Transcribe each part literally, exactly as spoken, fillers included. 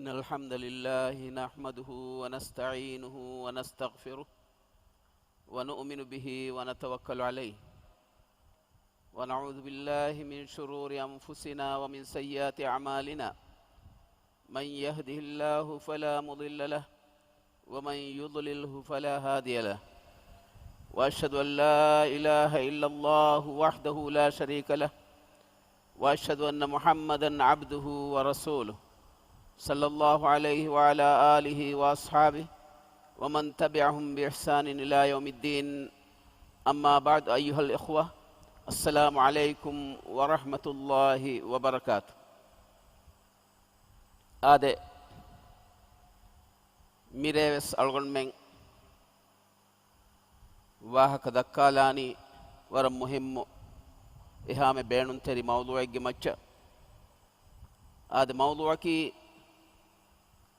إن الحمد لله نحمده ونستعينه ونستغفره ونؤمن به ونتوكل عليه، ونعوذ بالله من شرور أنفسنا ومن سيئات أعمالنا. من يهده الله فلا مضل له، ومن يضلله فلا هادي له. وأشهد أن لا إله إلا الله وحده لا شريك له، وأشهد أن محمدا عبده ورسوله، صلى الله عليه وعلى آله وأصحابه ومن تبعهم بإحسان إلى يوم الدين. أما بعد، أيها الإخوة، السلام عليكم ورحمة الله وبركاته. އާދެ، މިރޭވެސް އަޅުގަނޑުމެން ވާހަކަ ދައްކާލާނީ ވަރަށް މުހިއްމު އެހާމެ ބޭނުންތެރި މައުޟޫޢެއްގެ މައްޗަށް. އާދެ، މައުޟޫޢަކީ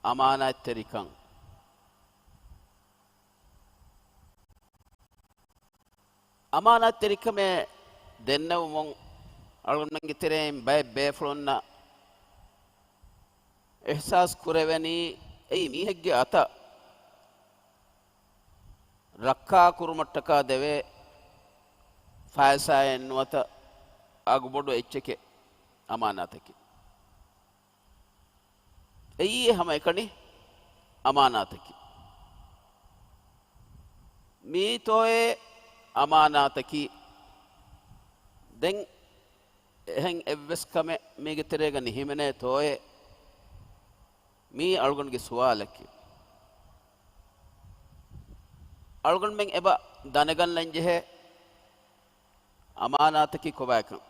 އަމާނާތްތެރިކަން. އަމާނާތްތެރިކަމެއް ދެންނެވުމުން އަޅުގަނޑުމެންގެ ތެރެއިން ބައެއް ބޭފުޅުންނަށް އިޙްސާސް ކުރެވެނީ، އެއީ މީހެއްގެ އަތަށް ރައްކާ ކުރުމަށްޓަކާ ދެވޭ ފައިސާއެއް ނުވަތަ އަގުބޮޑު އެއްޗެކޭ އަމާނާތަކީ. އެއީ ހަމައެކަނި އަމާނާތަކީ. މީތޯއޭ އަމާނާތަކީ؟ ދެން އެހެން އެއްވެސް ކަމެއް މީގެ ތެރޭގަ ނިހިމެނޭތޯއޭ؟ މީ އަޅުގަނޑުގެ ސުވާލަކީ. އަޅުގަނޑުމެން އެބަ ދަނެގަންނަންޖެހޭ އަމާނާތަކީ ކޮބާކަން.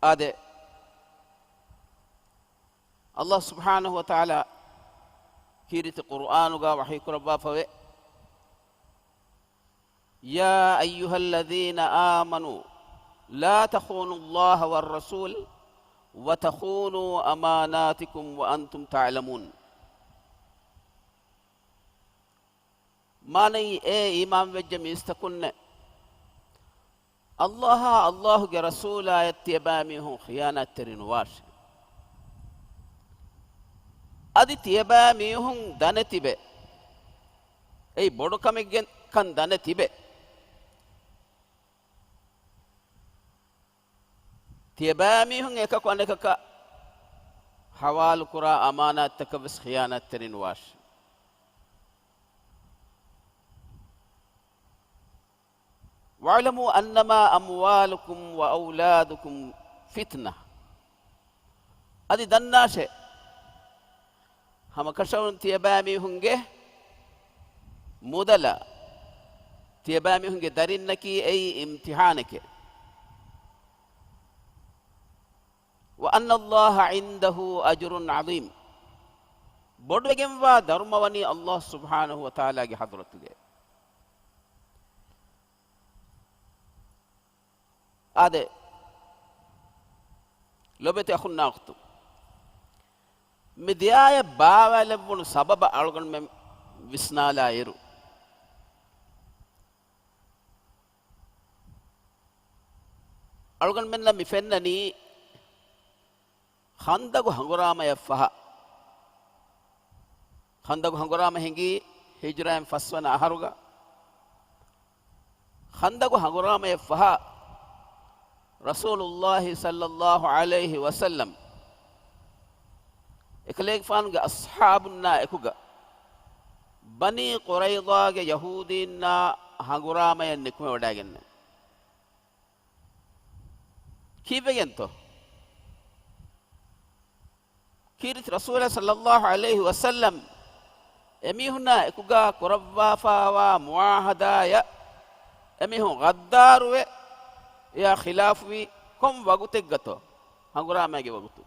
އާދެ، ﷲ ސުބްޙާނަހޫ ވަތަޢާލާ ކީރިތި ޤުރުއާނުގަ ވަޙީކުރައްވާފަވޭ، يا أيها الذين آمنوا لا تخونوا الله والرسول وتخونوا أماناتكم وأنتم تعلمون. މާނައީ، އޭ އީމާންވެއްޖެ މީސްތަކުންނޭ، ﷲ އާ ﷲގެ ރަސޫލާއަށް ތިޔަބައިމީހުން ޚިޔާނާތްތެރި ނުވާށޭ. އަދި ތިޔަބައިމީހުން ދަނެތިބެ، އެއީ ބޮޑު ކަމެއްގެ ކަން ދަނެތިބެ، ތިޔަބައިމީހުން އެކަކު އަނެކަކަށް ޙަވާލުކުރާ އަމާނާތްތަކަށް ވެސް ޚިޔާނާތްތެރި ނުވާށޭ. واعلموا أنما أموالكم وأولادكم فتنة. އަދި ދަންނާށޭ، ހަމަކަށަވަރުން ތިޔަބައިމީހުންގެ މުދަލާ، ތިޔަބައިމީހުންގެ ދަރިންނަކީ އެއީ އިމްތިޙާނެކޭ. وأن الله عنده أجر عظيم. ބޮޑުވެގެންވާ ދަރުމަ ވަނީ ﷲ ސުބްޙާނަހޫ ވަތަޢާލާގެ ޙަޟްރަތުގައި. އާދެ، ލޮބެތި އަޚުންނާ އުޚްތުން، މި ދެ އާޔަތް ބާވާލެއްވުނު ސަބަބަށް އަޅުގަނޑުމެން ވިސްނާލާ އިރު، އަޅުގަނޑުމެންނަށް މި ފެންނަނީ، ޚަންދަގު ހަނގުރާމަޔަށް ފަހަ، ޚަންދަގު ހަނގުރާމަ ހިނގީ ހިޖުރައިން ފަސްވަނަ އަހަރުގަ. ޚަންދަގު ހަނގުރާމަޔަށް ފަހަ، ރަސޫލުﷲ ޞައްލަﷲ ޢަލައިހި ވަސައްލަމް އެކަލޭގެފާނުގެ އަޞްޙާބުންނާ އެކުގަ، ބަނީ ޤުރައިޟާގެ ޔަހޫދީންނާ ހަނގުރާމަޔަށް ނިކުމެވަޑައިގެންނެވި. ކީއްވެގެންތޯ؟ ކީރިތި ރަސޫލާ ޞައްލަﷲ ޢަލައިހި ވަސައްލަމް އެމީހުންނާ އެކުގަ ކުރައްވާފައިވާ މުޢާހަދާއަށް އެމީހުން ޣައްދާރުވެ، އެއާ ޚިލާފުވީ ކޮން ވަގުތެއްގަތޯ؟ ހަނގުރާމައިގެ ވަގުތު.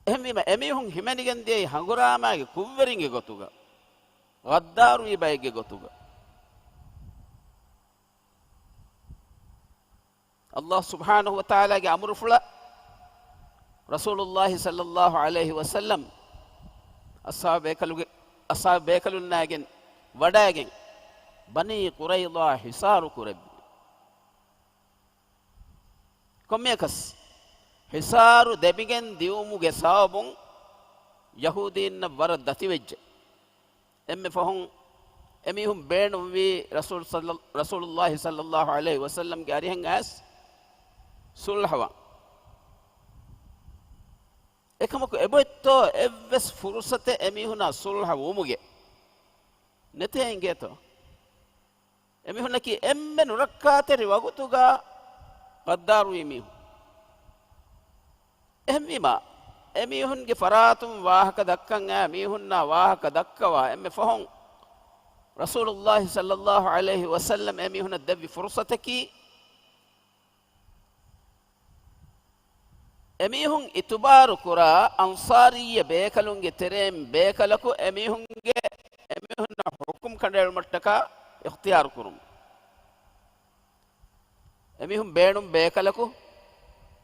އެހެންވީމަ، އެމީހުން ހިމެނިގެން ދިޔައީ ހަނގުރާމައިގެ ކުށްވެރިންގެ ގޮތުގަ، ޣައްދާރުވި ބައެއްގެ ގޮތުގަ. ﷲ ސުބްޙާނަހު ވަތަޢާލާގެ އަމުރުފުޅަށް ރަސޫލުﷲ ޞައްލަﷲ ޢަލައިހި ވަސައްލަމް އަޞްޙާބު ބޭކަލުގެ، އަޞްޙާބު ބޭކަލުންނާގެން ވަޑައިގެން ބަނީ ޤުރައިޟާ ޙިޞާރު ކުރެއްވި. ކޮންމެއަކަސް ޙިޞާރު ދެމިގެން ދިއުމުގެ ސަބަބުން ޔަހޫދީންނަށް ވަރަށް ދަތިވެއްޖެ. އެންމެ ފަހުން އެމީހުން ބޭނުންވީ ރަސޫލު ޞައްލަ-، ރަސޫލުﷲ ޞައްލަﷲ ޢަލައިހި ވަސައްލަމްގެ އަރިހަށް އައިސް ޞުލްޙަވާން. އެކަމަކު އެބައޮތްތޯ އެއްވެސް ފުރުޞަތެއް އެމީހުނާ ޞުލްޙަ ވުމުގެ؟ ނެތޭ އިނގޭތޯ؟ އެމީހުންނަކީ އެންމެ ނުރައްކާތެރި ވަގުތުގަ ޣައްދާރުވީ މީހުން. އެހެންވީމާ، އެމީހުންގެ ފަރާތުން ވާހަކަ ދައްކަން އައި މީހުންނާ ވާހަކަ ދައްކަވާ އެންމެ ފަހުން، ރަސޫލުﷲ ޞައްލަﷲ ޢަލައިހި ވަސައްލަމް އެމީހުނަށް ދެއްވި ފުރުޞަތަކީ، އެމީހުން އިތުބާރު ކުރާ އަންޞާރީ ބޭކަލުންގެ ތެރެއިން ބޭކަލަކު އެމީހުންގެ، އެމީހުންނަށް ޙުކުމް ކަނޑައެޅުމަށްޓަކާ އިޚްތިޔާރު ކުރުން. އެމީހުން ބޭނުން ބޭކަލަކު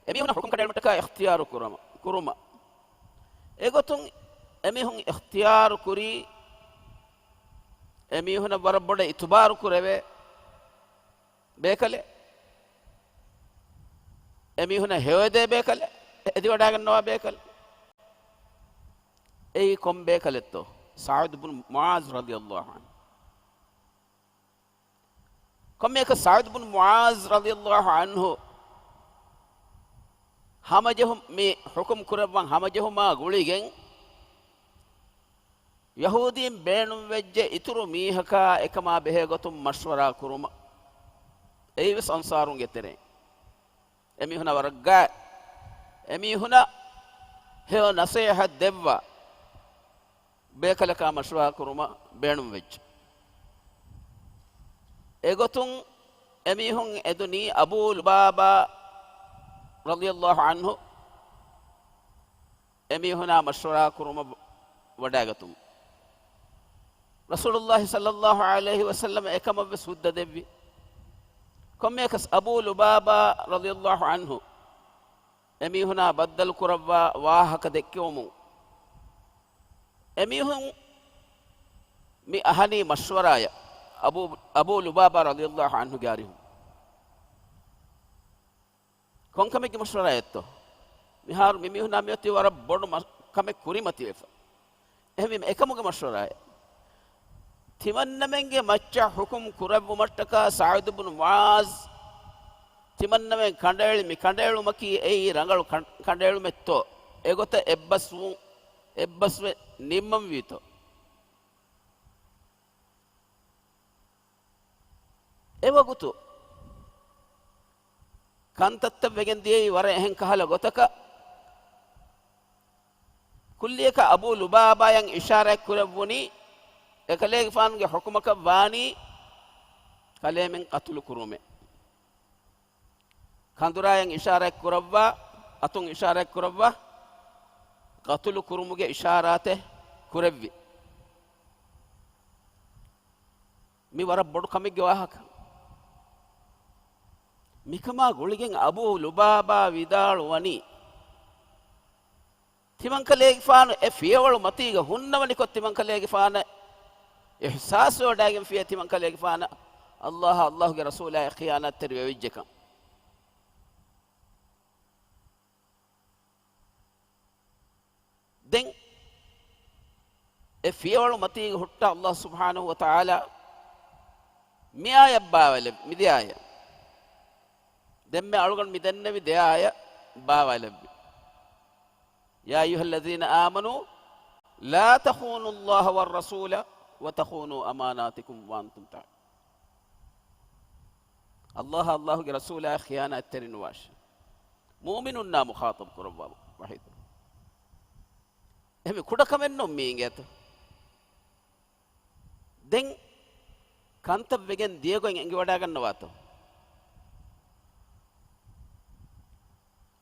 އެމީހުންނަށް ޙުކުމް ކަނޑައެޅުމަށްޓަކާ އިޚްތިޔާރު ކުރުމަށް، ކުރުމަށް. އެގޮތުން އެމީހުން އިޚްތިޔާރު ކުރީ އެމީހުނަށް ވަރަށް ބޮޑަށް އިތުބާރު ކުރެވޭ ބޭކަލެއް، އެމީހުނަށް ހެޔޮއެދޭ ބޭކަލެއް، އެދިވަޑައިގަންނަވާ ބޭކަލެއް. އެއީ ކޮން ބޭކަލެއްތޯ؟ ސަޢުދު ބުނު މުޢާޛް ރަޟިޔަﷲ ޢަންހު. ކޮންމެއަކަސް ސަޢުދު ބުނު މުޢާޛް ރަޟިޔަﷲ ޢަންހު ހަމަޖެހު-، މި ޙުކުމް ކުރައްވަން ހަމަޖެހުމާ ގުޅިގެން، ޔަހޫދީން ބޭނުންވެއްޖެ އިތުރު މީހަކާ އެކަމާ ބެހޭ ގޮތުން މަޝްވަރާ ކުރުމަށް. އެއީވެސް އަންޞާރުންގެ ތެރެއިން. އެމީހުނާ ވަރަށް ގާތް، އެމީހުނަށް ހެޔޮ ނަޞޭޙަތް ދެއްވާ ބޭކަލަކާ މަޝްވަރާ ކުރުމަށް ބޭނުންވެއްޖެ. އެގޮތުން އެމީހުން އެދުނީ އަބޫ ލުބާބާ ރަޟިޔަﷲ ޢަންހު އެމީހުނާ މަޝްވަރާ ކުރުމަށް ވަޑައިގަތުމަށް. ރަސޫލުﷲ ޞައްލަﷲ ޢަލައިހި ވަސައްލަމަ އެކަމަށްވެސް ހުއްދަ ދެއްވި. ކޮންމެއަކަސް އަބޫ ލުބާބާ ރަޟިޔަﷲ ޢަންހު އެމީހުނާ ބައްދަލު ކުރައްވާ ވާހަކަ ދެއްކެވުމުން، އެމީހުން މި އަހަނީ މަޝްވަރާއަށް. އަބޫ، އަބޫ ލުބާބާ ރަޟިޔަﷲ ޢަންހުގެ އަރިހުން ކޮންކަމެއްގެ މަޝްވަރާއެއްތޯ؟ މިހާރު މި މީހުންނާ މިއޮތީ ވަރަށް ބޮޑު މަ-، ކަމެއް ކުރިމަތިވެފަ. އެހެންވީމަ އެކަމުގެ މަޝްވަރާއެއް. ތިމަންނަމެންގެ މައްޗަށް ޙުކުމް ކުރެއްވުމަށްޓަކާ ސަޢުދު ބުނު މުޢާޛް، ތިމަންނަމެން ކަނޑައެޅި މި ކަނޑައެޅުމަކީ އެއީ ރަނގަޅު ކަން-، ކަނޑައެޅުމެއްތޯ؟ އެގޮތަށް އެއްބަސްވުން، އެއްބަސްވެ ނިންމަންވީތޯ؟ އެވަގުތު ކަންތައްތައް ވެގެން ދިޔައީ ވަރަށް އެހެން ކަހަލަ ގޮތަކަށް. ކުއްލިއަކަށް އަބޫ ލުބާބާޔަށް އިޝާރާތް ކުރެއްވުނީ، އެކަލޭގެފާނުގެ ޙުކުމަކަށް ވާނީ ކަލޭމެން ޤަތުލު ކުރުމެއް. ކަނދުރާޔަށް އިޝާރާތް ކުރައްވާ، އަތުން އިޝާރާތް ކުރައްވާ، ޤަތުލު ކުރުމުގެ އިޝާރާތެއް ކުރެއްވި. މި ވަރަށް ބޮޑު ކަމެއްގެ ވާހަކަ. މިކަމާ ގުޅިގެން އަބޫ ލުބާބާ ވިދާޅުވަނީ، ތިމަންކަލޭގެފާނު އެ ފިޔަވަޅު މަތީގަ ހުންނަވަނިކޮށް، ތިމަންކަލޭގެފާނަށް އިޙްސާސްވެވަޑައިގެންފިޔޭ ތިމަންކަލޭގެފާނަށް ﷲ އާ ﷲގެ ރަސޫލާއަށް ޚިޔާނާތްތެރިވެވިއްޖެކަން. ދެން އެ ފިޔަވަޅު މަތީގަ ހުއްޓާ ﷲ ސުބްޙާނަހޫ ވަތަޢާލާ މި އާޔަތް ބާވައިލެއްވި، މި ދެ އާޔަތް. ދެންމެ އަޅުގަނޑު މި ދެންނެވި ދެ އާޔަތް ބާވައިލެއްވި. يا أيها الذين آمنوا لا تخونوا الله والرسول وتخونوا أماناتكم وأنتم تعلمون. ﷲ އާ ﷲގެ ރަސޫލާއަށް ޚިޔާނާތްތެރިނުވާށޭ. މުއުމިނުންނާ މުޚާޠަބު ކުރައްވާ ވަޙީ. އެހެންވެ ކުޑަކަމެއްނޫން މީ އިނގޭތަ؟ ދެން ކަންތައް ވެގެން ދިޔަގޮތް އެނގިވަޑައިގަންނަވާތޯ؟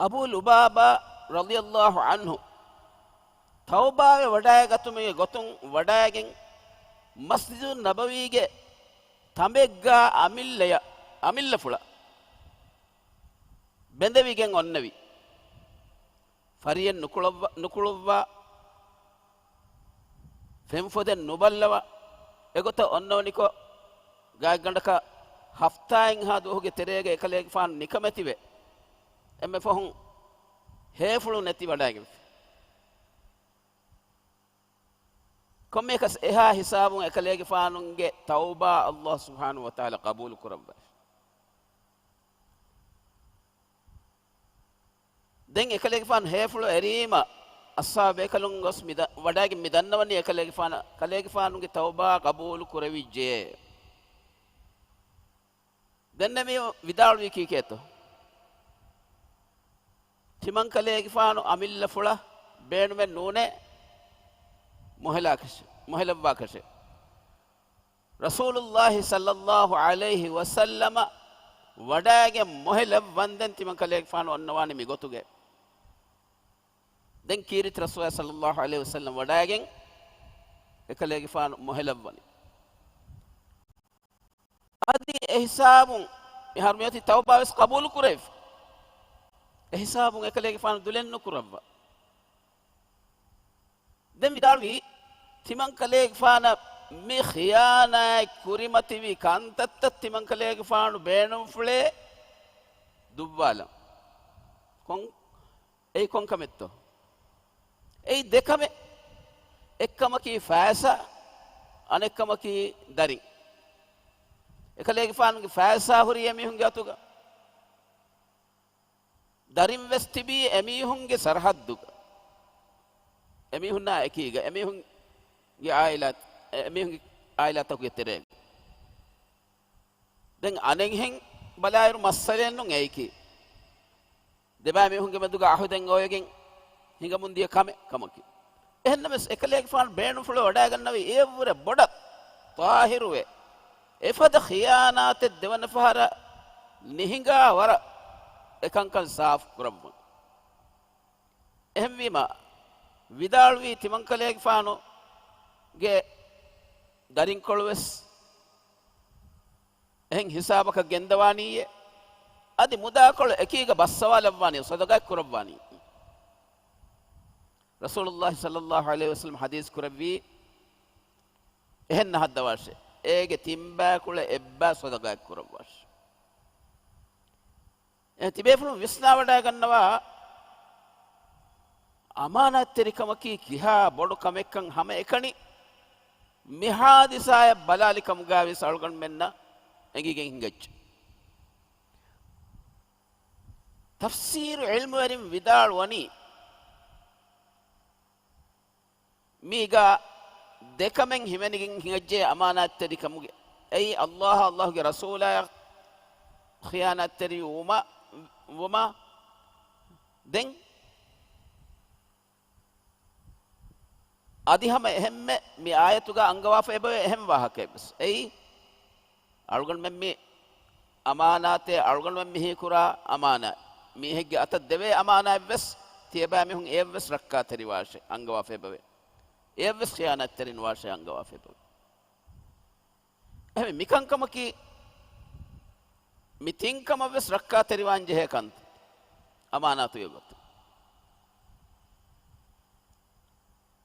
އަބޫ ލުބާބާ ރަޟިޔަﷲ ޢަންހު ތައުބާވެ ވަޑައިގަތުމުގެ ގޮތުން ވަޑައިގެން، މަސްޖިދުއް ނަބަވީގެ ތަނބެއްގާ އަމިއްލަޔަށް، އަމިއްލަފުޅަށް ބެނދެވިގެން އޮންނެވި. ފަރިއެއް ނުކުޅައްވަ، ނުކުޅުއްވާ، ފެންފޮދެއް ނުބައްލަވާ، އެގޮތަށް އޮންނަވަނިކޮށް، ގާތްގަނޑަކަށް ހަފްތާއެއްހާ ދުވަހުގެ ތެރޭގަ އެކަލޭގެފާނު ނިކަމެތިވެ، އެންމެ ފަހުން ހޭފުޅު ނެތި ވަޑައިގެންފި. ކޮންމެއަކަސް އެހާ ހިސާބުން އެކަލޭގެފާނުގެ ތައުބާ ﷲ ސުބްޙާނަހޫ ވަތަޢާލާ ޤަބޫލު ކުރައްވާ. ދެން އެކަލޭގެފާނު ހޭފުޅު އެރީމަ، އަޞްޙާބު ބޭކަލުން ގޮސް މި ދަ-، ވަޑައިގެން މި ދަންނަވަނީ އެކަލޭގެފާނަށް، ކަލޭގެފާނުގެ ތައުބާ ޤަބޫލު ކުރެވިއްޖެ. ދެން އެމީހުން ވިދާޅުވީ ކީކޭތޯ؟ ތިމަންކަލޭގެފާނު އަމިއްލަފުޅަށް ބޭނުމެއް ނޫނޭ މޮހެލާކަށެއް، މޮހެލައްވާކަށެއް. ރަސޫލުﷲ ޞައްލަﷲ ޢަލައިހި ވަސައްލަމަ ވަޑައިގެން މޮހެލައްވަންދެން ތިމަންކަލޭގެފާނު އޮންނަވާނެ މިގޮތުގައި. ދެން ކީރިތި ރަސޫލާ ޞައްލަﷲ ޢަލައިހި ވަސައްލަމަ ވަޑައިގެން އެކަލޭގެފާނު މޮހެލައްވަނީ. އަދި އެހިސާބުން މިހާރު މިއޮތީ ތައުބާވެސް ޤަބޫލު ކުރެވިފަ. އެހިސާބުން އެކަލޭގެފާނު ދުލެއް ނުކުރައްވާ. ދެން ވިދާޅުވީ، ތިމަންކަލޭގެފާނަށް މި ޚިޔާނާތް ކުރިމަތިވި ކަންތައްތައް ތިމަންކަލޭގެފާނު ބޭނުންފުޅޭ ދުއްވާލަން. ކޮން، އެއީ ކޮން ކަމެއްތޯ؟ އެއީ ދެ ކަމެއް. އެއްކަމަކީ ފައިސާ، އަނެއްކަމަކީ ދަރިން. އެކަލޭގެފާނުގެ ފައިސާ ހުރީ އެމީހުންގެ އަތުގަ. ދަރިން ވެސް ތިބީ އެމީހުންގެ ސަރަހައްދުގަ. އެމީހުންނާ އެކީގަ، އެމީހުންގެ އާއިލާ، އެމީހުންގެ އާއިލާތަކުގެ ތެރޭގަ. ދެން އަނެއްހެން ބަލާއިރު މައްސަލައެއްނު އެއީކީ. ދެބައިމީހުންގެ މެދުގަ އަހުދެއް އޮވެގެން ހިނގަމުންދިޔަ ކަމެއް ކަމަކީ. އެހެންނަމަވެސް، އެކަލޭގެފާނު ބޭނުންފުޅު ވަޑައިގަންނަވީ އެއަށްވުރެ ބޮޑަށް ޠާހިރުވެ، އެފަދަ ޚިޔާނާތެއް ދެވަނަ ފަހަރަށް ނިހިނގާ ވަރަށް އެކަންކަން ސާފު ކުރައްވަން. އެހެންވީމަ، ވިދާޅުވީ ތިމަންކަލޭގެފާނުގެ ދަރިންކޮޅުވެސް އެހެން ހިސާބަކަށް ގެންދަވާނީއޭ. އަދި މުދާކޮޅު އެކީގަ ބައްސަވާލައްވާނީ، ޞަދަޤާތް ކުރައްވާނީ. ރަސޫލުﷲ ޞައްލަﷲ ޢަލައިހި ވަސައްލަމަ ޙަދީޘް ކުރެއްވީ، އެހެން ނަހައްދަވާށޭ. އޭގެ ތިންބައިކުޅަ އެއްބައި ޞަދަޤާތް ކުރައްވާށޭ. އެ ތިބޭފުޅުން ވިސްނާވަޑައިގަންނަވާ، އަމާނާތްތެރިކަމަކީ ކިހާ ބޮޑު ކަމެއްކަން ހަމައެކަނި މި ޙާދިސާއަށް ބަލާލި ކަމުގައިވެސް އަޅުގަނޑުމެންނަށް އެނގިގެން ހިނގައްޖެ. ތަފްސީރު ޢިލްމުވެރިން ވިދާޅުވަނީ، މީގަ ދެކަމެއް ހިމެނިގެން ހިނގައްޖެ އަމާނާތްތެރިކަމުގެ. އެއީ ﷲ، ﷲގެ ރަސޫލާ ޚިޔާނާތްތެރި ވުމަ، ވުމަ. ދެން އަދި ހަމަ އެހެންމެ މި އާޔަތުގަ އަންގަވާފަ އެބަވޭ އެހެން ވާހަކައެއްވެސް. އެއީ އަޅުގަނޑުމެން މި އަމާނާތޭ، އަޅުގަނޑުމެން މިހީކުރާ އަމާނާ، މީހެއްގެ އަތަށް ދެވޭ އަމާނާއެއްވެސް، ތިޔަބައިމީހުން އެއަށްވެސް ރައްކާތެރިވާށޭ އަންގަވާފަ އެބަވޭ. އެއަށްވެސް ޚިޔާނާތްތެރިން ވާށޭ އަންގަވާފަ އެބަވޭ. އެހެން މިކަންކަމަކީ، މި ތިންކަމަށްވެސް ރައްކާތެރިވާން ޖެހޭ ކަންތައް އަމާނާތުގެ ގޮތުން.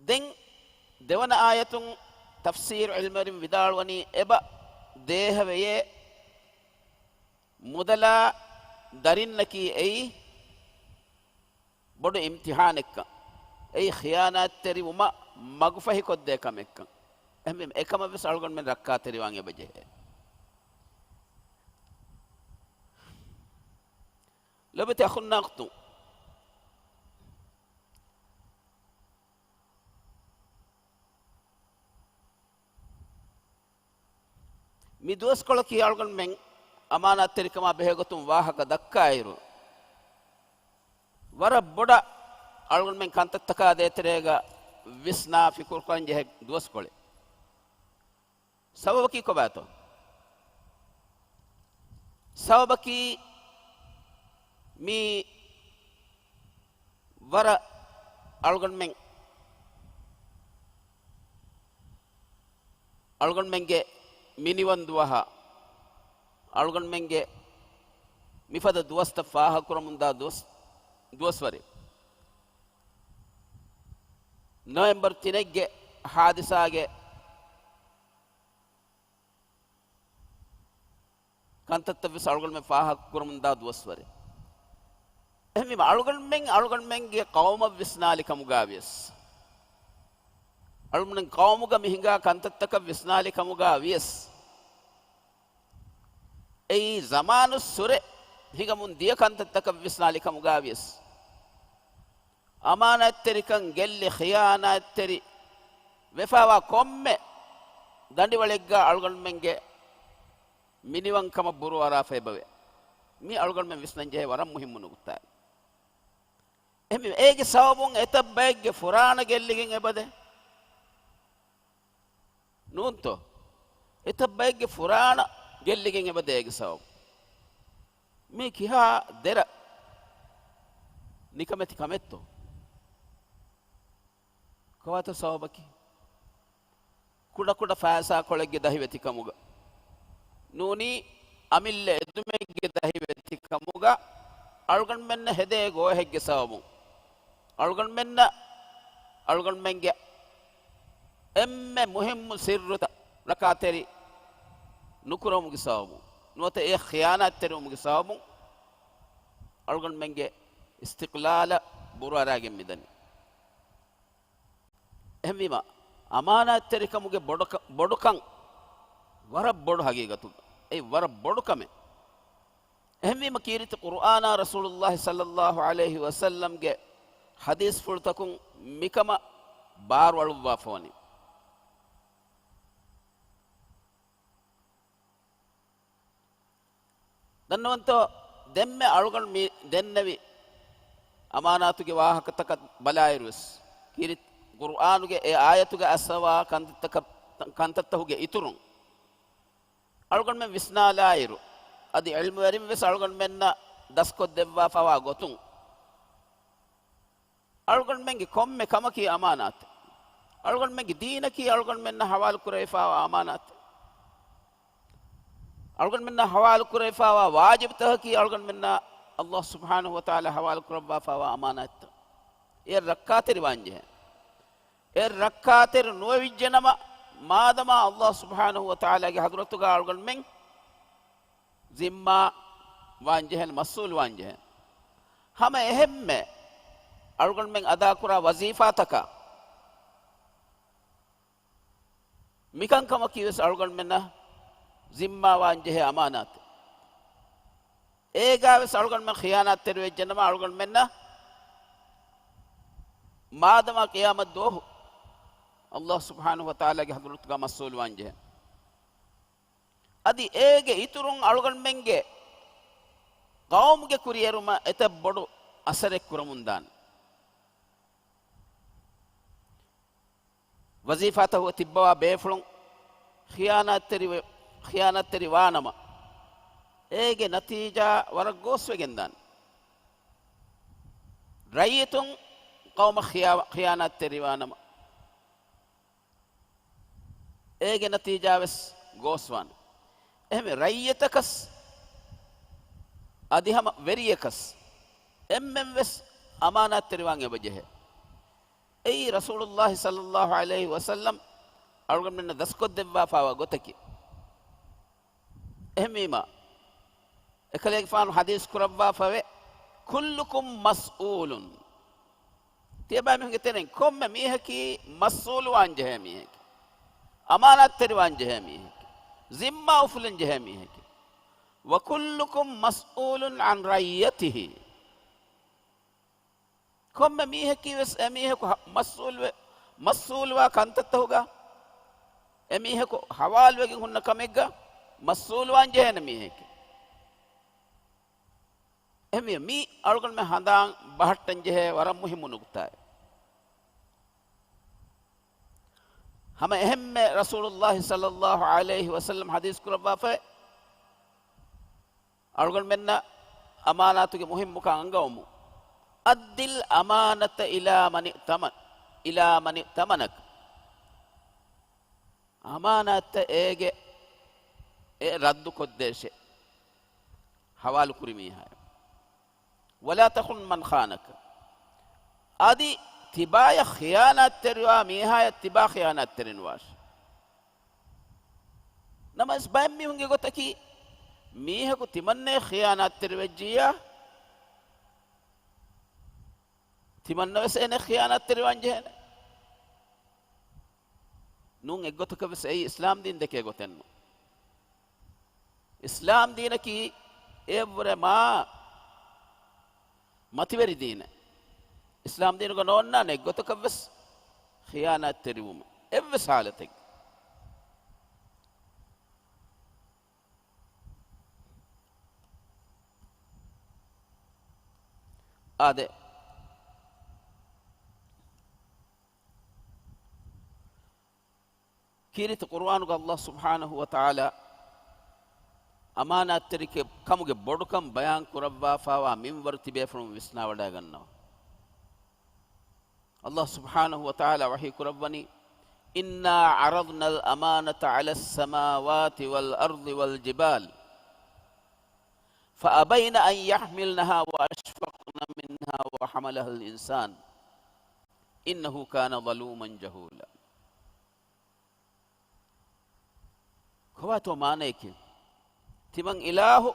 ދެން ދެވަނަ އާޔަތުން ތަފްސީރު ޢިލްމުވެރިން ވިދާޅުވަނީ، އެބަ ދޭހަވެޔޭ މުދަލާ ދަރިންނަކީ އެއީ ބޮޑު އިމްތިޙާނެއްކަން، އެއީ ޚިޔާނާތްތެރިވުމަށް މަގުފަހިކޮށްދޭ ކަމެއްކަން. އެހެންވީމަ އެކަމަށްވެސް އަޅުގަނޑުމެން ރައްކާތެރިވާން އެބަޖެހޭ. ލޮބުވެތި އަޚުންނާ އުޚްތުން، މި ދުވަސްކޮޅަކީ އަޅުގަނޑުމެން އަމާނާތްތެރިކަމާ ބެހޭގޮތުން ވާހަކަ ދައްކާއިރު، ވަރަށް ބޮޑަށް އަޅުގަނޑުމެން ކަންތައްތަކާ ދޭތެރޭގަ ވިސްނާ ފިކުރުކުރަން ޖެހޭ ދުވަސްކޮޅެއް. ސަބަބަކީ ކޮބާތޯ؟ ސަބަބަކީ މީ ވަރަށް އަޅުގަނޑުމެން، އަޅުގަނޑުމެންގެ މިނިވަން ދުވަހާ، އަޅުގަނޑުމެންގެ މިފަދަ ދުވަސްތައް ފާހަގަކުރަމުންދާ ދުވަސް، ދުވަސްވަރެއް. ނޮވެމްބަރު ތިނެއްގެ ހާދިސާގެ ކަންތައްތައް ވެސް އަޅުގަނޑުމެން ފާހަގަކުރަމުންދާ ދުވަސްވަރެއް. އެހެންވީމަ، އަޅުގަނޑުމެން އަޅުގަނޑުމެންގެ ޤައުމަށް ވިސްނާލި ކަމުގަ ވިޔަސް، އަޅުގަނޑުމެން ޤައުމުގަ މި ހިނގާ ކަންތައްތަކަށް ވިސްނާލި ކަމުގަ ވިޔަސް، އެއީ ޒަމާނު ސުރެ ހިނގަމުން ދިޔަ ކަންތައްތަކަށް ވިސްނާލި ކަމުގަ ވިޔަސް، އަމާނާތްތެރިކަން ގެއްލި، ޚިޔާނާތްތެރި ވެފަވާ ކޮންމެ ދަނޑިވަޅެއްގަ އަޅުގަނޑުމެންގެ މިނިވަންކަމަށް ބުރޫއަރާފަ އެބަވޭ. މީ އަޅުގަނޑުމެން ވިސްނަންޖެހޭ ވަރަށް މުހިއްމު ނުކުތާއެއް. އެހެންވީމަ، އޭގެ ސަބަބުން އެތައް ބައެއްގެ ފުރާނަ ގެއްލިގެން އެބަދޭ. ނޫންތޯ؟ އެތައް ބައެއްގެ ފުރާނަ ގެއްލިގެން އެބަދޭ އޭގެ ސަބަބު. މީ ކިހާ ދެރަ ނިކަމެތި ކަމެއްތޯ؟ ކޮބާތޯ ސަބަބަކީ؟ ކުޑަކުޑަ ފައިސާކޮޅެއްގެ ދަހިވެތިކަމުގަ ނޫނީ، އަމިއްލަ އެދުމެއްގެ ދަހިވެތިކަމުގަ އަޅުގަނޑުމެންނަށް ހެދޭ ގޯހެއްގެ ސަބަބުން، އަޅުގަނޑުމެންނަށް އަޅުގަނޑުމެންގެ އެންމެ މުހިއްމު ސިއްރުތައް ރައްކާތެރި ނުކުރުމުގެ ސަބަބުން، ނުވަތަ އެ ޚިޔާނާތްތެރިވުމުގެ ސަބަބުން އަޅުގަނޑުމެންގެ އިސްތިޤްލާލަށް ބުރޫއަރާގެން މިދަނީ. އެހެންވީމަ، އަމާނާތްތެރިކަމުގެ ބޮޑުކަ-، ބޮޑުކަން ވަރަށް ބޮޑު ހަގީގަތު. އެއީ ވަރަށް ބޮޑު ކަމެއް. އެހެންވީމަ، ކީރިތި ޤުރުއާނާ ރަސޫލުﷲ ޞައްލަﷲ ޢަލައިހި ވަސައްލަމްގެ ޙަދީޘްފުޅުތަކުން މިކަމަށް ބާރުއަޅުއްވާފަވަނީ. ދަންނަވަންތޯ، ދެންމެ އަޅުގަނޑު މި ދެންނެވި އަމާނާތުގެ ވާހަކަތަކަށް ބަލާއިރުވެސް، ކީރިތި ޤުރުއާނުގެ އެ އާޔަތުގެ އައްސަވާ ކަންތައްތަކަށް، ކަންތައްތަހުގެ އިތުރުން އަޅުގަނޑުމެން ވިސްނާލާއިރު، އަދި ޢިލްމުވެރިން ވެސް އަޅުގަނޑުމެންނަށް ދަސްކޮށްދެއްވާފަވާ ގޮތުން، އަޅުގަނޑުމެންގެ ކޮންމެ ކަމަކީ އަމާނާތެއް. އަޅުގަނޑުމެންގެ ދީނަކީ އަޅުގަނޑުމެންނަށް ހަވާލު ކުރެވިފައިވާ އަމާނާތެއް. އަޅުގަނޑުމެންނަށް ހަވާލު ކުރެވިފައިވާ ވާޖިބުތަކަކީ އަޅުގަނޑުމެންނަށް ﷲ ސުބްޙާނަހޫ ވަތަޢާލާ ހަވާލު ކުރައްވާފައިވާ އަމާނާތްތައް. އެ ރައްކާތެރިވާންޖެހޭ. އެ ރައްކާތެރި ނުވެވިއްޖެނަމަ، މާދަމާ ﷲ ސުބްޙާނަހޫ ވަތަޢާލާގެ ޙަޟްރަތުގަ އަޅުގަނޑުމެން ޒިންމާ ވާންޖެހޭނެ، މަސްއޫލު ވާންޖެހޭނެ. ހަމަ އެހެންމެ އަޅުގަނޑުމެން އަދާކުރާ ވަޒީފާތަކާ، މިކަންކަމަކީ ވެސް އަޅުގަނޑުމެންނަށް ޒިންމާ ވާންޖެހޭ އަމާނާތެއް. އޭގާ ވެސް އަޅުގަނޑުމެން ޚިޔާނާތްތެރިވެއްޖެނަމަ، އަޅުގަނޑުމެންނަށް މާދަމާ ޤިޔާމަތް ދުވަހު ﷲ ސުބްޙާނަހޫ ވަތަޢާލާގެ ޙަޟްރަތުގަ މަސްއޫލު ވާންޖެހޭ. އަދި އޭގެ އިތުރުން އަޅުގަނޑުމެންގެ ޤައުމުގެ ކުރިއެރުމަށް އެތައް ބޮޑު އަސަރެއް ކުރަމުންދާނެ. ވަޒީފާތަކުގަ ތިއްބަވާ ބޭފުޅުން ޚިޔާނާތްތެރިވެ-، ޚިޔާނާތްތެރި ވާނަމަ، އޭގެ ނަތީޖާ ވަރަށް ގޯސްވެގެންދާނެ. ރައްޔިތުން ޤައުމަށް ޚިޔާ-، ޚިޔާނާތްތެރިވާނަމަ، އޭގެ ނަތީޖާވެސް ގޯސްވާނެ. އެހެންވެ، ރައްޔިތަކަސް އަދި ހަމަ ވެރިޔަކަސް އެންމެންވެސް އަމާނާތްތެރިވާން އެބަޖެހޭ. އެއީ ރަސޫލުﷲ ޞައްލަﷲ ޢަލައިހި ވަސައްލަމް އަޅުގަނޑުމެންނަށް ދަސްކޮށްދެއްވާފާވާ ގޮތަކީ. އެހެންވީމަ، އެކަލޭގެފާނު ޙަދީޘް ކުރައްވާފަވޭ، "كلكم مسؤول." ތިޔަބައިމީހުންގެ ތެރެއިން ކޮންމެ މީހަކީ މަސްއޫލުވާން ޖެހޭ މީހެކޭ. އަމާނާތްތެރިވާން ޖެހޭ މީހެކޭ. ޒިންމާ އުފުލަން ޖެހޭ މީހެކޭ. "وكلكم مسؤول عن رعيته." ކޮންމެ މީހަކީ ވެސް އެމީހަކު ހަ-، މަސްއޫލުވެ-، މަސްއޫލުވާ ކަންތައްތަހުގަ، އެމީހަކު ހަވާލުވެގެން ހުންނަ ކަމެއްގަ މަސްއޫލުވާން ޖެހޭނެ މީހެކޭ. އެހެންވެ، މީ އަޅުގަނޑުމެން ހަނދާން ބަހައްޓަން ޖެހޭ ވަރަށް މުހިއްމު ނުކުތާއެއް. ހަމަ އެހެންމެ ރަސޫލުﷲ ޞައްލަﷲ ޢަލައިހި ވަސައްލަމް ޙަދީޘް ކުރައްވާފައި، އަޅުގަނޑުމެންނަށް އަމާނާތުގެ މުހިއްމުކަން އަންގަވަމު. "أد الأمانة إلى من ائتمن-، إلى من ائتمنك." އަމާނާތްތައް އޭގެ އެ ރައްދުކޮށްދޭށޭ. ހަވާލުކުރި މީހާޔަށް. ولا تخن من خانك. އަދި ތިބާޔަށް ޚިޔާނާތްތެރިވާ މީހާޔަށް ތިބާ ޚިޔާނާތްތެރިނުވާށި. ނަމަވެސް ބައެއް މީހުންގެ ގޮތަކީ، މީހަކު ތިމަންނައަށް ޚިޔާނާތްތެރިވެއްޖިއްޔާ، ތިމަންނަވެސް އޭނަ ޚިޔާނާތްތެރިވާން ޖެހޭނެ. ނޫން، އެއްގޮތަކަށްވެސް އެއީ އިސްލާމް ދީން ދެކޭ ގޮތެއް ނޫން. އިސްލާމް ދީނަކީ އެއަށްވުރެ މާ މަތިވެރި ދީނެއް. އިސްލާމް ދީނުގަ ނޯންނާނެ އެއްގޮތަކަށްވެސް ޚިޔާނާތްތެރިވުމެއް އެއްވެސް ހާލަތެއްގަ. އާދެ، ކީރިތި ޤުރުއާނުގަ ﷲ ސުބްޙާނަހޫ ވަތަޢާލާ އަމާނާތްތެރިކެ-، ކަމުގެ ބޮޑުކަން ބަޔާން ކުރައްވާފާވާ މިންވަރު ތިބޭފުޅުން ވިސްނާވަޑައިގަންނަވާ. ﷲ ސުބްޙާނަހޫ ވަތަޢާލާ ވަޙީ ކުރައްވަނީ، إنا عرضنا الأمانة على السماوات والأرض والجبال فأبين أن يحملنها وأشفقن منها وحملها الإنسان إنه كان ظلوما جهولا. ކޮބާތޯ މާނަޔަކީ؟ ތިމަން އިލާހު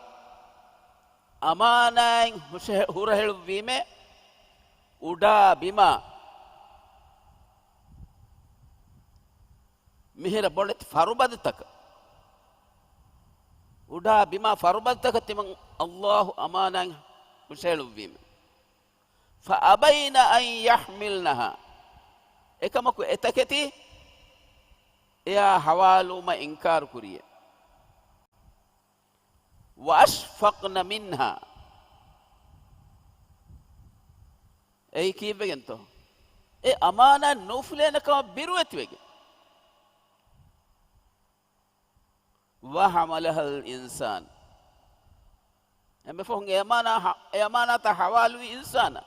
އަމާނާއިން ހުށަހެ-، ހުރަހެޅުއްވީމޭ އުޑާ ބިމާ މިހިރަ ބޮޑެތި ފަރުބަދަތަކަށް، އުޑާ ބިމާ ފަރުބަދަތަކަށް ތިމަން ﷲ އަމާނާއިން ހުށަހެޅުއްވީމޭ. فأبين أن يحملنها. އެކަމަކު އެތަކެތި އެއާ ހަވާލުވުމަށް އިންކާރު ކުރިޔޭ. وأشفقن منها. އެއީ ކީއްވެގެންތޯ؟ އެ އަމާނާތް ނޫފުލޭނެ ކަމަށް ބިރުވެތިވެގެން. وحملها الإنسان. އެންމެ ފަހުން އެ އަމާނާ-، އެ އަމާނާތައް ހަވާލުވި އިންސާނާ.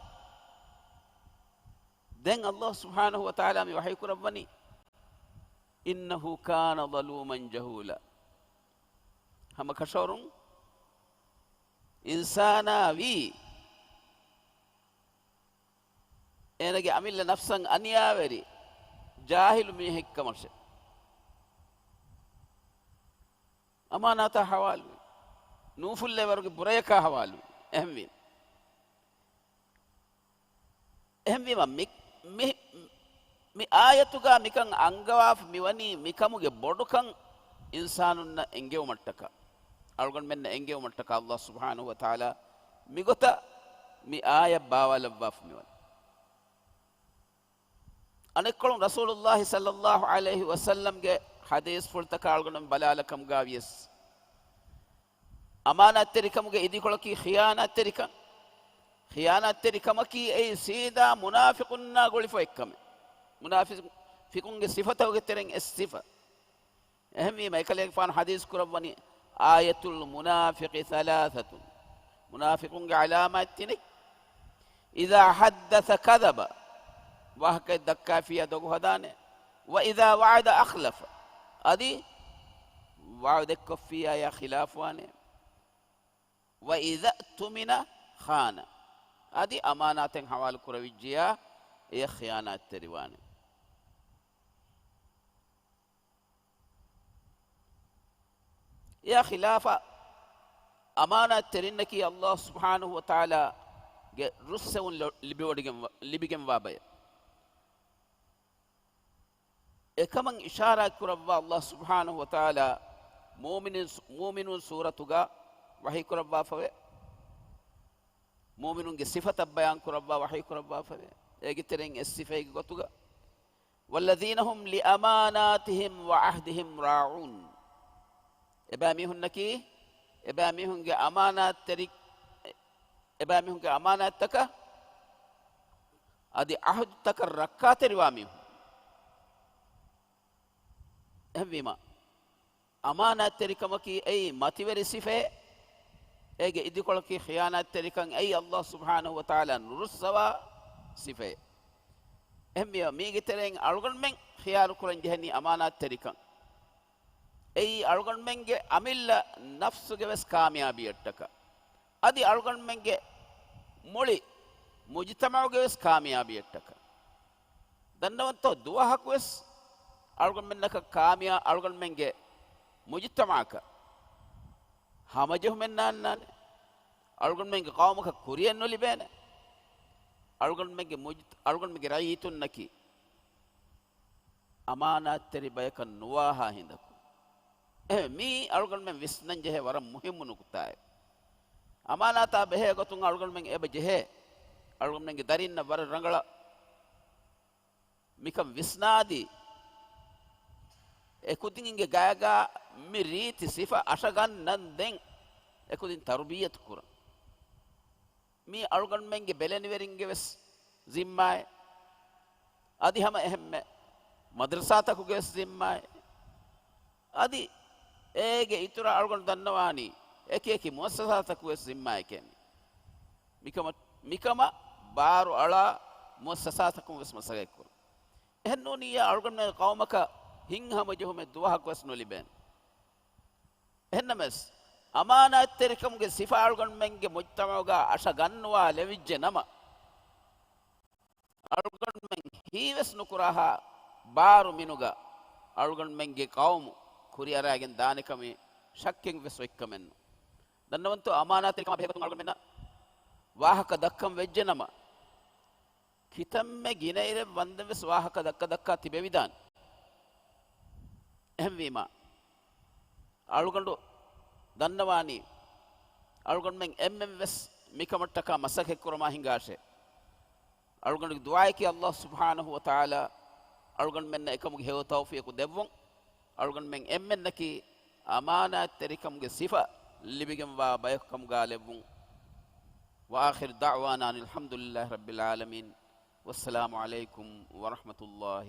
ދެން ﷲ ސުބްޙާނަހޫ ވަތަޢާލާ މި ވަޙީ ކުރައްވަނީ، إنه كان ظلوما جهولا. ހަމަ ކަށަވަރުން އިންސާނާ ވީ އޭނަގެ އަމިއްލަ ނަފްސަށް އަނިޔާވެރި، ޖާހިލު މީހެއްކަމަށެ. އަމާނާތާ ހަވާލުވި، ނޫފުއްލޭވަރުގެ ބުރަޔަކާ ހަވާލުވި. އެހެންވީމަ، އެހެންވީމަ، މި، މި، މި އާޔަތުގަ މިކަން އަންގަވާފަ މިވަނީ މިކަމުގެ ބޮޑުކަން އިންސާނުންނަށް އެންގެވުމަށްޓަކާ، އަޅުގަނޑުމެންނަށް އެންގެވުމަށްޓަކާ ﷲ ސުބްޙާނަހޫ ވަތަޢާލާ މިގޮތަށް މި އާޔަތް ބާވާލައްވާފަ މިވަނީ. އަނެއްކޮޅުން ރަސޫލުﷲ ޞައްލަﷲ ޢަލައިހި ވަސައްލަމްގެ ޙަދީޘްފުޅުތަކަށް އަޅުގަނޑުމެން ބަލާލަކަމުގަ ވިޔަސް، އަމާނާތްތެރިކަމުގެ އިދިކޮޅަކީ ޚިޔާނާތްތެރިކަން. ޚިޔާނާތްތެރިކަމަކީ އެއީ ސީދާ މުނާފިޤުންނާ ގުޅިފަ އެއްކަމެއް. މުނާފިޤުންގެ ސިފަތަކުގެ ތެރެއިން އެއް ސިފަ. އެހެންވީމަ، އެކަލޭގެފާނު ޙަދީޘް ކުރައްވަނީ، آية المنافق ثلاثة. މުނާފިޤުންގެ ޢަލާމާތް ތިނެއް. إذا حدث كذب، ވާހަކައެއް ދައްކާފިއްޔާ ދޮގު ހަދާނެ. وإذا وعد أخلف، އަދި ވަޢުދެއްކޮށްފިއްޔާ އެއާ ޚިލާފުވާނެ. وإذا اؤتمن خان، އަދި އަމާނާތެއް ހަވާލު ކުރެވިއްޖިއްޔާ އެޔަށް ޚިޔާނާތްތެރިވާނެ. އެއާ ޚިލާފަށް އަމާނާތްތެރިންނަކީ ﷲ ސުބްޙާނަހޫ ވަތަޢާލާގެ ރުއްސެވުން ލިބިވަޑިގެން-، ލިބިގެންވާ ބަޔެއް. އެކަމަށް އިޝާރާތް ކުރައްވާ ﷲ ސުބްޙާނަހޫ ވަތަޢާލާ މޫމިނިން-، މޫމިނޫން ސޫރަތުގަ ވަޙީ ކުރައްވާފަވޭ. މޫމިނުންގެ ސިފަތައް ބަޔާން ކުރައްވާ ވަޙީ ކުރައްވާފަވޭ. އޭގެ ތެރެއިން އެއް ސިފައެއްގެ ގޮތުގަ، والذين هم لأماناتهم وعهدهم راعون. އެބައިމީހުންނަކީ، އެބައިމީހުންގެ އަމާނާތްތެރި-، އެބައިމީހުންގެ އަމާނާތްތަކަށް އަދި ޢަހުދުތަކަށް ރައްކާތެރިވާ މީހުން. އެހެންވީމަ، އަމާނާތްތެރިކަމަކީ އެއީ މަތިވެރި ސިފައެއް. އޭގެ އިދިކޮޅަކީ ޚިޔާނާތްތެރިކަން އެއީ ﷲ ސުބްޙާނަހޫ ވަތަޢާލާ ނުރުއްސަވާ ސިފައެއް. އެހެންވީމަ، މީގެ ތެރެއިން އަޅުގަނޑުމެން ޚިޔާލު ކުރަން ޖެހެނީ އަމާނާތްތެރިކަން. އެއީ އަޅުގަނޑުމެންގެ އަމިއްލަ ނަފްސުގެ ވެސް ކާމިޔާބީއަށްޓަކާ. އަދި އަޅުގަނޑުމެންގެ މުޅި މުޖުތަމަޢުގެ ވެސް ކާމިޔާބީއަށްޓަކާ. ދަންނަވަންތޯ، ދުވަހަކު ވެސް އަޅުގަނޑުމެންނަކަށް ކާމިޔާ، އަޅުގަނޑުމެންގެ މުޖުތަމަޢަކަށް ހަމަޖެހުމެއް ނާންނާނެ. އަޅުގަނޑުމެންގެ ޤައުމަކަށް ކުރިއެއް ނުލިބޭނެ. އަޅުގަނޑުމެންގެ މުޖު-، އަޅުގަނޑުމެންގެ ރައްޔިތުންނަކީ އަމާނާތްތެރި ބަޔަކަށް ނުވާހާ ހިނދަކު. އެހެން މީ އަޅުގަނޑުމެން ވިސްނަން ޖެހޭ ވަރަށް މުހިއްމު ނުކުތާއެއް. އަމާނާތާ ބެހޭ ގޮތުން އަޅުގަނޑުމެން އެބަ ޖެހޭ. އަޅުގަނޑުމެންގެ ދަރިންނަށް ވަރަށް ރަނގަޅަށް މިކަން ވިސްނާދީ، އެކުދިންގެ ގަޔަގާ މި ރީތި ސިފަ އަށަގަންނަންދެން އެކުދިން ތަރުބިއްޔަތު ކުރަން. މީ އަޅުގަނޑުމެންގެ ބެލެނިވެރިންގެ ވެސް ޒިންމާއެއް. އަދި ހަމަ އެހެންމެ މަދްރަސާތަކުގެ ވެސް ޒިންމާއެއް. އަދި އޭގެ އިތުރަށް އަޅުގަނޑު ދަންނަވާނީ އެކި އެކި މުއައްސަސާތަކު ވެސް ޒިންމާއެކޭ މީ. މިކަމަށް، މިކަމަށް ބާރު އަޅާ މުއައްސަސާތަކުން ވެސް މަސަގަތްކުރުން. އެހެން ނޫނިއްޔާ އަޅުގަނޑުމެން ޤައުމަކަށް ހިތްހަމަޖެހުމެއް ދުވަހަކު ވެސް ނުލިބޭނެ. އެހެންނަމަވެސް، އަމާނާތްތެރިކަމުގެ ސިފަ އަޅުގަނޑުމެންގެ މުޖްތަމަޢުގަ އަށަގަންނުވާލެވިއްޖެ ނަމަ، އަޅުގަނޑުމެން ހީވެސް ނުކުރާހާ ބާރު މިނުގަ އަޅުގަނޑުމެންގެ ޤައުމު ކުރިއަރާގެން ދާނެކަމީ ޝައްކެއްވެސް އޮތްކަމެއްނު. ދަންނަވަންތޯ، އަމާނާތްތެރިކަމާ ބެހޭގޮތުން އަޅުގަނޑުމެންނަށް ވާހަކަ ދައްކަން ވެއްޖެ ނަމަ، ކިތަންމެ ގިނައިރެއް ވަންދެން ވެސް ވާހަކަ ދައްކަ ދައްކާ ތިބެވިދާނެ. އެހެންވީމާ، އަޅުގަނޑު ދަންނަވާނީ، އަޅުގަނޑުމެން އެންމެން ވެސް މިކަމަށްޓަކާ މަސައްކަތްކުރަމާ ހިނގާށޭ. އަޅުގަނޑުގެ ދުޢާއަކީ ﷲ ސުބްޙާނަހޫ ވަތަޢާލާ އަޅުގަނޑުމެންނަށް އެކަމުގެ ހެޔޮ ތައުފީޤު ދެއްވުން، އަޅުގަނޑުމެން އެންމެންނަކީ އަމާނާތްތެރިކަމުގެ ސިފަ ލިބިގެންވާ ބަޔަކު ކަމުގާ ލެއްވުން. وآخر دعوانا أن الحمد لله رب العالمين. والسلام عليكم ورحمة الله